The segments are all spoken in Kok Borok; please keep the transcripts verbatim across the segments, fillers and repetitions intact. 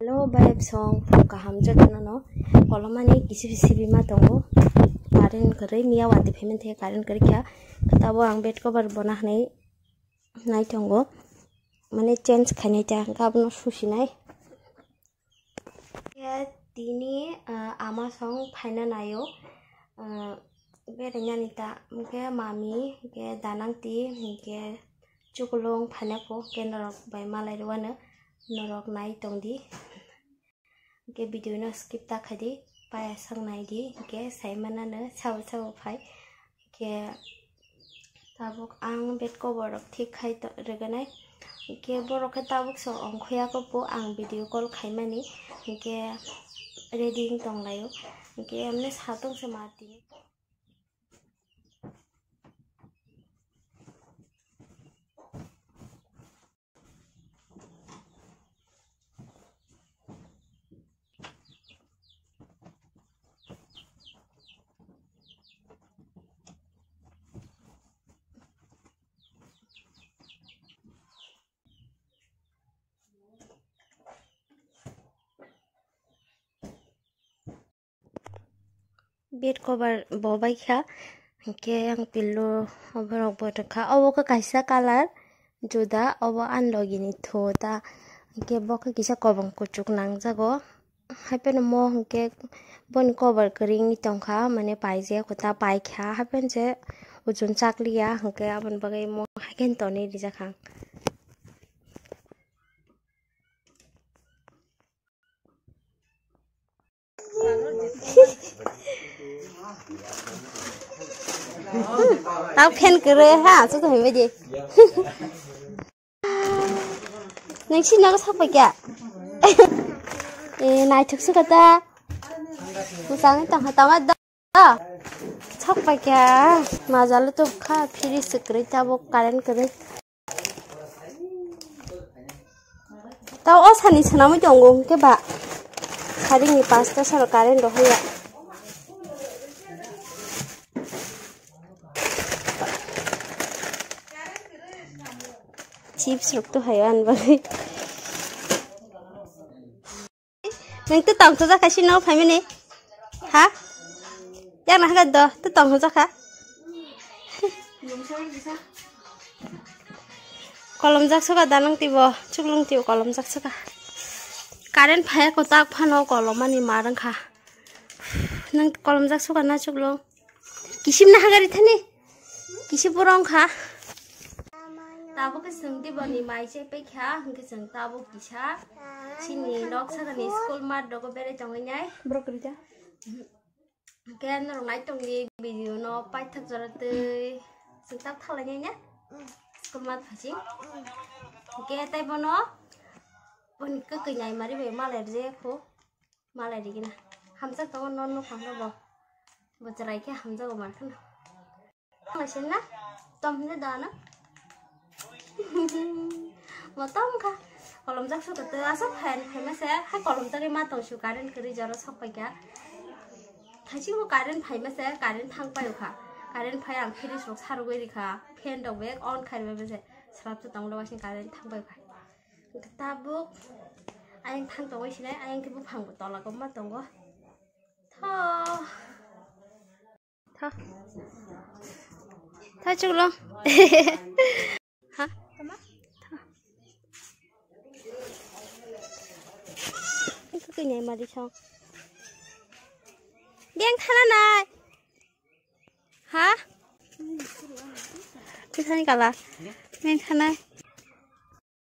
Hello, bayap song, phung kaham jotono no. Kolomani kisi sibi ma tongo. Current kwrwi, miya wati payment the current kwrwi kha. Tabo ang bed cover bona hwnwi nai tongo. Mane change khainai ta, hwnkhe abono susinai. Khe tini, ah, ama song phaina naio. Ah, berainani ta, hwnkhe mami, hwnkhe danangti, hwnkhe chuklung phaina pho, hwnkhe norok bai malai rwano, norok nai tongdi. Hwnkhe video no skip ta khaidi, paya song naidi, hwnkhe sai manano sabo sabo phai. Hwnkhe tabuk ang bed cover rok thik khai to-, rwganai. Hwnkhe borok khe tabuk so ongkhoya khe bo ang video call khaimani. Hwnkhe ready wng tonglaio. Hwnkhe emne satong se ma tini. Bed cover bo bai kha, hwnkhe ang pillow oborok bo rwkha. Obo khe kaisa colour juda, obo ani logi ni thu ta, hwnkhe bo khe kisa kobong kuchuk nangjago. Haiphano mo hwnkhe boni cover kwrwi wngwi tongkha, mane paijak kota paikha, haiphano se ujun chakliya, hwnkhe aboni bagwi mo haikhe tonwi rijak ang. Tao fan kwrwi ha, aswk to hwnwi di. Nang sini ako sakpai kya? Eh, naithok sukha ta. Musang tong ha tama da. Sakpai kya? Majalo to kha, fridge kwrwi tabuk current kwrwi. Tao o sani swnamwi tongo hwnkhe ba. Saringni pasta salo current rohorya. Chips rok to hayo ani bagwi. Nang to tong to jakha sini o phaimani. Ha? Yang na haga do, to tong to jakha. Kolom jak suka da nang tibo, chuklung tibo kolom jak suka. Current phaya ko tak phano kolom ani ma rang kha. Nang kolom jak suka na chuklung. Kisim na hagari thani. Kisi borong kha. Tabuk khe chwng tei boni mai se pekha, hwnkhe chwng tabuk kisa chini nok sakani school mat rogo berai tongwi nai. Borok kwrwi ta. Hwnkhe norok nai tongdi video no paithak jora twi chwng tak thalai nai na. School mat phaising. Hwnkhe tei bono boni kwkwi nai mari bai malai rwjak kho. Malai rigina. Hamjak tongo non nukhang no bo. Bo chwrai khe hamjago mankhana. Tongnaising na? Tom hwnwi da na? Bo tom kha. Kolomjak suka twi aswk phaiyani phaima se. Hai kolomjagwi ma tong su current kwrwi jora sok paikha. Thaising bo current phaima se, current thang paio kha. Current phai ang fridge rok sarogwi rikha. Fan rok bek on khai rwbaima se. Swrapsa tonglo waising current thang paio kha. Tabuk ayang thang tongwi sinai, ayang khe buphang bo tola kobma tongo. Tho. Tho. Tho chuklo. Ha? Tho. Ito kanya mari song. Diang thala nai. Ha? Kisani kala. Neng thanai.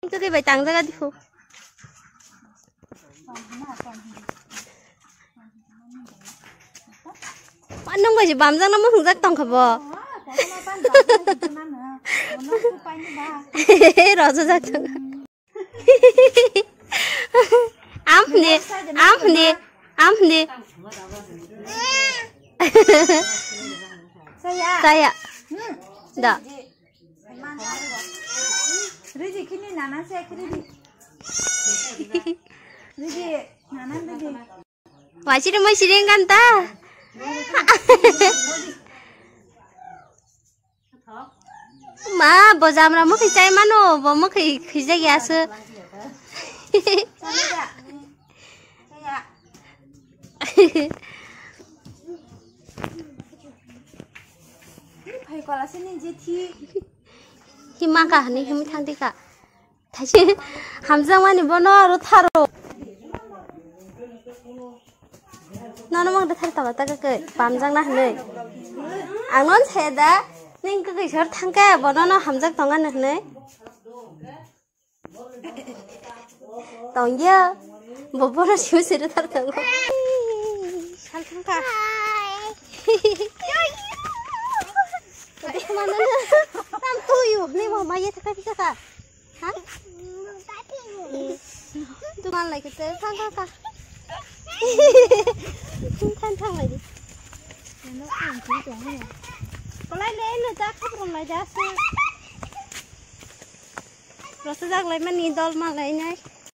Twi bai tang jaga dikhu. Manung bai bamjak na muhungjak tong kha bo. Rojo jak tong. Am hne, am hne, am hne. Saya. Saya. Da. Ridi kini nana se ridi. Ridi nana ridi. Wachiri mo siring kan ta. Ma, bo jamra mukhi chai mano, bo mukhi khijak ya se. Phai kola se ni je thi. Hima ka hani himi thang di ka. Thaisi hamjakmani bono aro tharo. Nono mang de thar taba ta kai pamjak na hwnwi. Ang non se da ning kai sor thang ka bono no hamjak tonga hwnwi. Tongya. Bobo no siu siru thar thango. Sal thang ka. Ate mana na. Tam tu yu ni mo ma ye thaka thaka. Ha? Tu man lai kete thang thang thang. Thang thang lai di. Kolai le no ta khaprom lai ja se. Rasa jak lai mani dol ma lai nai.